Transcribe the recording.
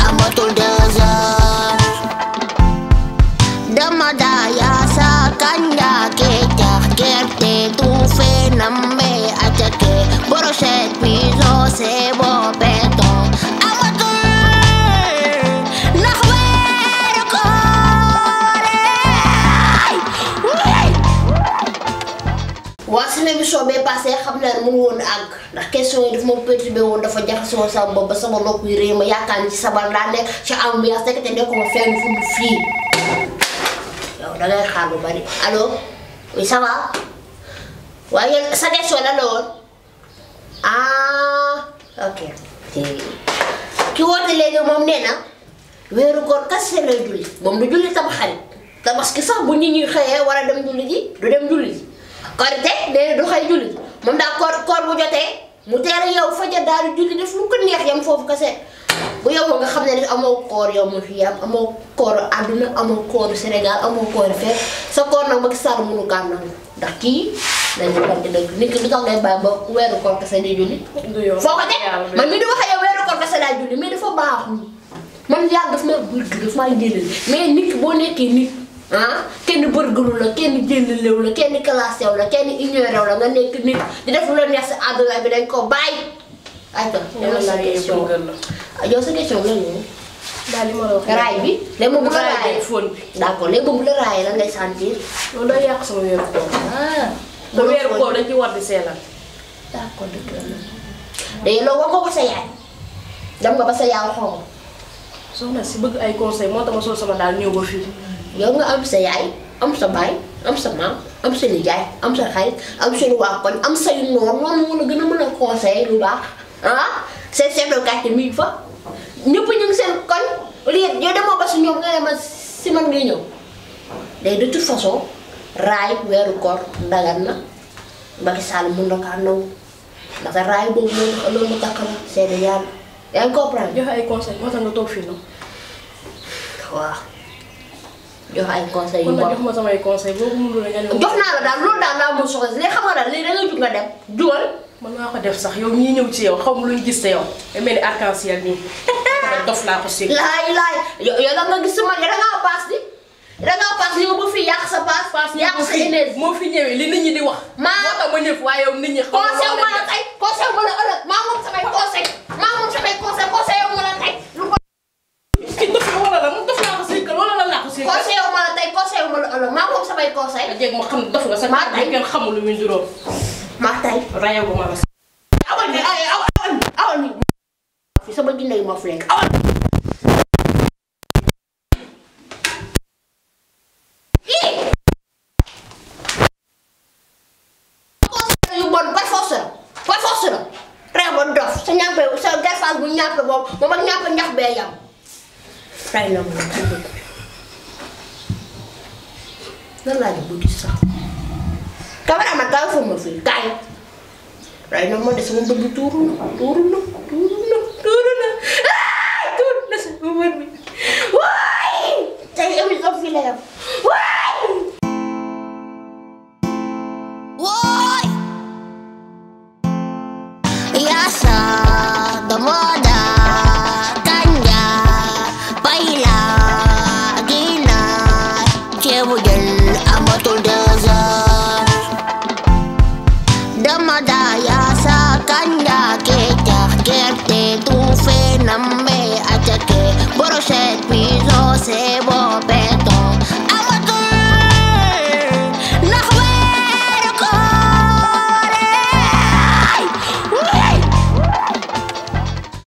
amatul 2 heures dama daya sa kanja keccax gerte tuufe namme acake brochette pizza sebo beton amatul ndax weeru koor waa semaine émission bee passé xam naa ne mënu woon àgg ndax question yi dafa ma perturbé woon dafa jaxasoo sama bopp ba sama nopp yi réy ma yaakaar ni ci sabar laa nekk ci ambiance rek te nekkuma fenn fu mu fii yow da ngay xaar lu bari allo oui ça va waaye sa question lan la woon ah ok ki woote léegi moom nee na weeru koor kase lay julli moom du julli Tamxarit Tabaski sax bu nit ñi xëyee war a dem julli ji du dem julli ji Korite nee na du xëy julli moom daal koor bu jotee mu teel a yow fajar daal di julli def lu ko neex yam foofu kase bu yow nga xam ne ni amoo koor yow ma fi yam amoo koor àdduna amoo koor Sénégal amoo koor fekk sa koor nag Macky Sall mënu kaa nangu ndax kii dañu wante dëgg nit ki lu tax ngay bàyyi ba weeru koor kase di julli foo ko teg man mi di wax yow weeru koor kase daay julli mais dafa baaxul man yàlla daf ma bëgg daf maa jëlal mais nit ki boo nekkee nit ah kenn bërgëlu la kenn jëlalew la kenn classé la kenn ignoré la nga nekk nit di def lu la neex si àdduna bi dañ ko bàyyi ayca yow sa question yow sa question lan la daal li ma la wax raay bi léegi moom bu la raayee fóon bi d'accord léegi moom bu la raayee lan ngay sentir loolu day yàq sama weeru koor ba weeru koor dañ ci war di seelal d'accord dëgg la léegi loolu wax nga ko sa yaay dem nga ba sa yaay waxoo ko soxna si bëgg ay conseil moo tax ma sol sama daal ñëw ba fii yow nga am sa yaay am sa baay am sa maam am sa nijaay am sa xarit am seen waa koñ am say noor noonu moo la gën a mën a conseiller lu baax ah seen chef de quartier mi fa ñëpp ñu ngi seen koñ lii yow demoo ba si ñoom nga ne ma si man ngay ñëw léegi de toute façon raay weeru koor ndagan na Macky Sall mun na kaa nangu ndax raay boobu loolu mu takk la seede yàlla yaa ngi comprendre. joxe ay conseil moo tax nga toog fii noonu. waaw jox ay conseils yu bon kon nag jox ma samay conseil boobu mënul la nga ne jox naa la daal loolu daal laa mën soxla léegi xam nga daal léegi da nga jug nga dem jugal. man maa ko def sax yow ñii ñëw ci yow xaw ma luñ gis te yow da mel ni arc-en-ciel nii dof laa ko séq. laay yow da nga gis sama da ngaa paas di da ngaa paas yow ba fii yàq sa paas yàq sa énergie moo fi ñëwee li nit ñi di wax. moo tax ma ñëw waaye yow nit ñi. conseil ma la tey conseil ma la ëllëg maa moom samay conseil maa moom samay conseil ma la tey lu ko. kii dof la wala la moom dof laa ko séqal wala lan laa ko séqal. conseil ma la tey conseil ma la ëllëg maa moom samay conseil. jéeg ma xam dof nga sa kàddu kenn xamul lu muy juróom. maa tey rayagu ma la. awal ni fi sama jinne ma fi nekk awal yu bon par force la rek bon dof sa ñàmpe sa garfage bu ñàmpe boobu moom ak ñàmpe ñax bee yam ray na ma lan laa di bu gis sax cameraman kaay fóon ma fii kaay ray na ma de sama bëgg tuuru na sama bët bi waay tey émission fii la yam waay yasa damoda kanja paila gina ceebu jën amatul 2 heures damoda yasa kanja keccax gerte tuufe namme acake brochette pizza